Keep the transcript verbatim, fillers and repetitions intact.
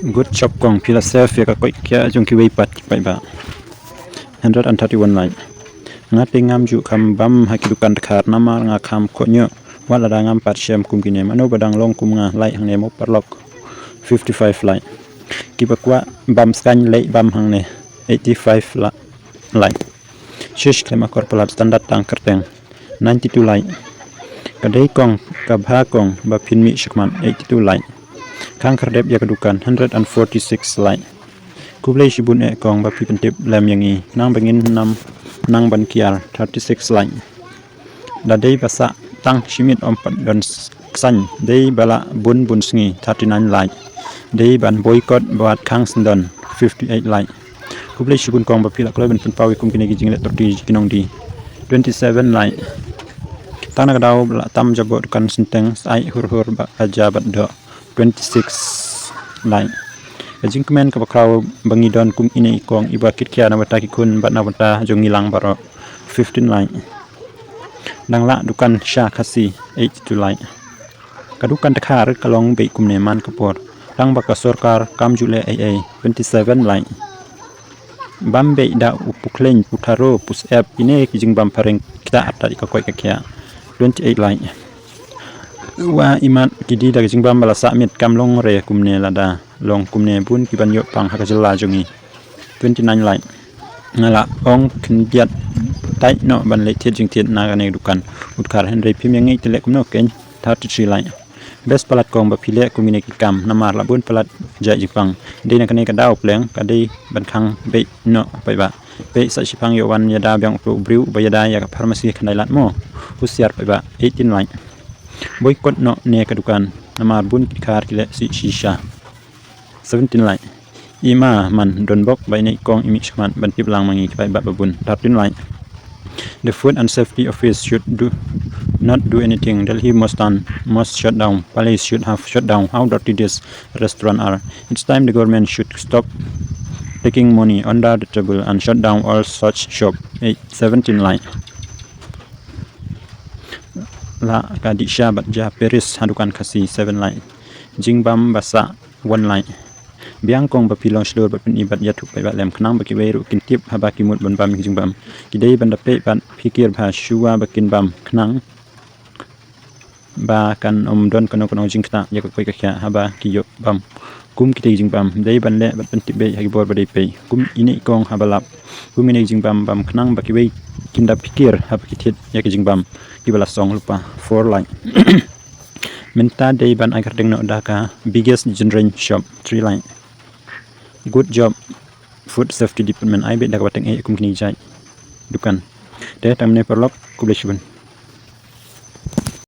Good job kong, phi la save ïa ka koit ka khiah jong kiwei pat ki paidbah. Hundred and thirty-one lait. Nga te ngam ju kham bam ha ki dukan dkhar namar nga kham khot ñiuh. Wat lada ngam pat shem kum kine, mano ba dang long kum nga lait hangne mo paralok. Fifty-five lait. Kiba kwah bam skaiñ leit bam hangne. Eighty-five la-, lait. Shish, khlem akor palat, standard tang kyrteng. Ninety-two lait. Ka dei kong, ka bha kong ba phin mih shakhmat. Eighty-two lait. Khang khyrdep ïa ka dukan. Hundred and forty-six lait. Khublei shibun eh kong ba phi pyntip lem ïa ngi, nang ba ngin ym nang ban kiar. Thirty-six lait. Da dei ba sah tang shi miet ym pat don s-, ksaiñ, dei ba la bun bun sngi. Thirty-nine lait. Dei ban boycott bad khang syndon. Fifty-eight lait. Khublei shibun kong ba phi la kloi ban pynpaw ïa kum kine ki jingleh torti ki nongdie. Twenty-seven lait. Tang na ka daw ba la tam jaboh dukan synteng, sai hur hur ba ka ja bad doh. Twenty-six lait. Ka jingkmen kaba khraw ba ngi don kum ine i kong, iba kit khia na bynta ki khun bad na bynta jong ngi lang baroh. Fifteen lait. Dang lah dukan sha Khasi. Eighty-two lait. Ka dukan dkhar ka long beit kumne man ka por, tang ba ka sorkar kam ju leh ei ei. Twenty-seven lait. Bam beit da u pukhleiñ, putharo, pusep, ine ki jingbam phareng kita artat ïa ka koit ka khiah. Twenty-eight lait. Wa imat ki die da ki jingbam ba la sah miet, kam long re kumne, lada long kumne bun ki ban ïoh pang ha ka jylla jong ngi. Twenty-nine lait. Nga la ong khyndiat tait noh ban leit thied jingthied na kane ka dukan u dkhar, hynrei phim ïa ngeit te leh kumno keiñ. Thirty-three lait. Best palat kong ba phi leh kum kine ki kam namar la bun palat jait jingpang. Dei na kane ka daw pleng ka dei ban khang beit noh paidbah. Peit sa shipang ïoh wan ïada biang u briew ba ïada ïa ka pharmacy khyndai lad mo. Husiar paidbah. Eighteen lait. Boycott noh ne ka dukan namar bun ki dkhar ki leh sih shisha. Seventeen lait. Ima man don bok ba ine i kong i mih shakhmat ban tip lang ma ngi ki paidbah ba bun. Thirteen lait. The Food and Safety Office should do not do anything. Delhi must stand, must shut down. Palace should have shut down. How dirty this restaurant are. It's time the government should stop taking money under the table and shut down all such shop. Eight, seventeen lait. La ka dih sha bad ja Paris ha dukan Khasi. Seven lait. Jingbam ba sah. One lait. Biang kong ba phi long shlur bad pyni bad ïathuh paidbah lem khnang ba kiwei ruh kin tip haba ki mut ban bam ki jingbam. Ki dei ban da peit bad phikir bha shuwa ba kin bam khnang ba kan ym don kano kano jingktah ïa ka koit ka khiah haba ki ïoh bam. Kum kita ki jingbam dei ban leh bad pyntip beit ha ki bor ba dei peit. Kum ine i kong haba lap kum ine i jingbam bam khnang ba kiwei kin da phikir haba ki thied ïa ki jingbam kiba la song lypa. Four lait. Mynta dei ban ai kyrteng noh da ka biggest Jinreng shop. Three lait. Good job Food Safety Department, ai beit da kaba teng eh kum kine ki jait dukan. Te tang mynne paralok, khublei shibun.